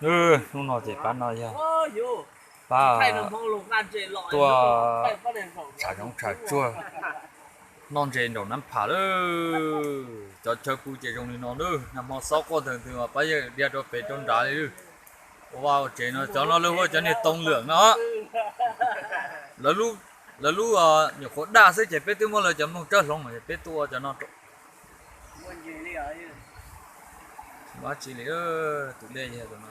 Hnub no ces pab no yog pab tuaj tshav zoov tshav tsuag noj ntses nraum Nab Pham lawm. Cov chaw pw ces zoo li no lawm, nag hmo xob quaj ntawg ntws mas pab yeej dhia rau pem rau nrad li lawm. Ua vaj ua tsev no cov no lawv hu ua cov niag toov lwam no. Lawv lub nyuam qhuav daj xwb ces peb twb muab lawv cov mloog tsawb hloov ces peb tuaj ua cov no rau. Tsis muaj dab tsi li, tus dej yog tus no.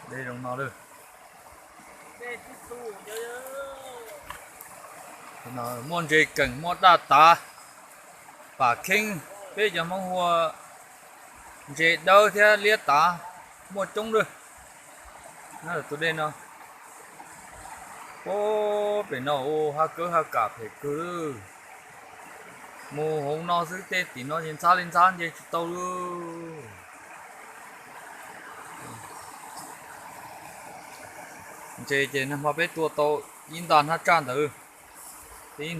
Dej zoo no lawm. Muaj ntses keem muaj daj tav, pam kheeb, peb cov Hmoob hu ua ntses dawb thiab liab tav, muaj coob lawm. Tus dej no, pem no ua hab kawb hab kam phem kawg lawm. Mus hauv no xwb tej tim no ces ntxhab li ntxhab nce tsis tau lawm. Ntses ces nag hmo peb tua tau ib nta hnab tsaj ntawd, ib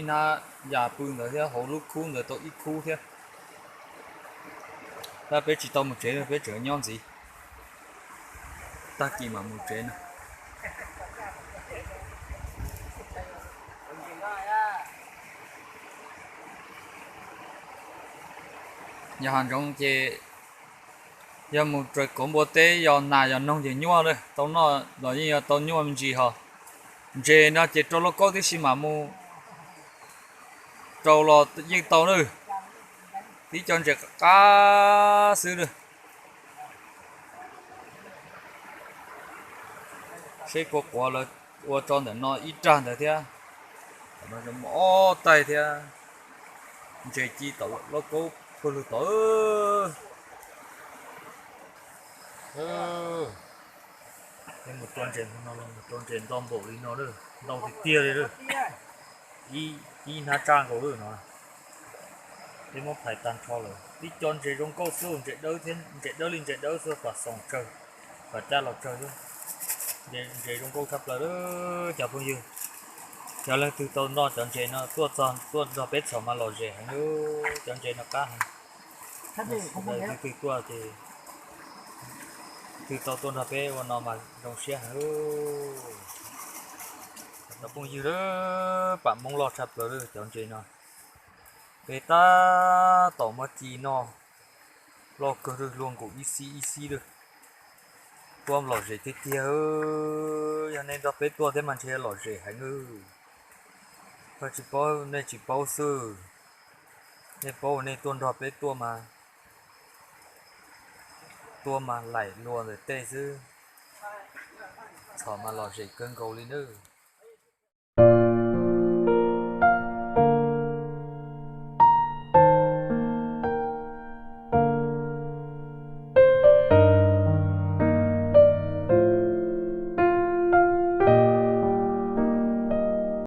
hnab yas pw ntawd thiab hauv lub khub ntawd tau ib khub thiab. Tab peb tsis tau mus tsev, peb tseem nyob ntxiv, tag kis mam mus tsev no. Yog hav zoov ces yog mus raws kauv npua teb yog nas yog noog ces nyuaj lawm, tau noj los yeej yog tau nyuaj me ntsis hos. Ntses no ces rau lauj kaub tib si mam mus rau los yeej tau lawm. Tib co ntses qab xwb lawm. Seb kua quav lawv ua tso ntawm no ib rag ntawd thiab, ob taig thiab, ntses ci tom lauj kaub puag lug tod. Mus tua ntses no los mus tua ntses ntau npaum li no lawm, ntau tiag tiag li lawm. Ib hnab tsaj nkaus lawm no. Peb muab phais tag nrho lawm, tib co ntses zoo nkauj xwb, ntses dawb thiab, ntses dawb li ntses dawb xwb, pam xoom tsawg, pam caj los tsawg xwb. Ntses zoo nkauj tshaj plaws lawm cov phooj ywg. Yog leej twg tau noj cov ntses no tuaj txog tuaj nrog peb txhom mas lom zem heev lawm, cov ntses no qab heev. Leej twg tuaj ces, twg tau tuaj nrog peb ua no mas zoo siab heev. Cov phooj ywg lawm, pam Hmoob loj tshaj plaws lawm cov ntses no. Peb tab tom muab ci noj, loj kawg lawm, luaj nkaus ib xib ib xib lawm. Tuaj lom zem tiag tiag, yog nej nrog peb tuaj thiab mas ntshe lom zem heev lawm. Koj tsis paub nej tsis paub xwb, nej paub nej tuaj nrog peb tuaj mas, tuaj mas laim luas ntawm tej xwb, txhom mas lom zem kawg nkaus li nawb.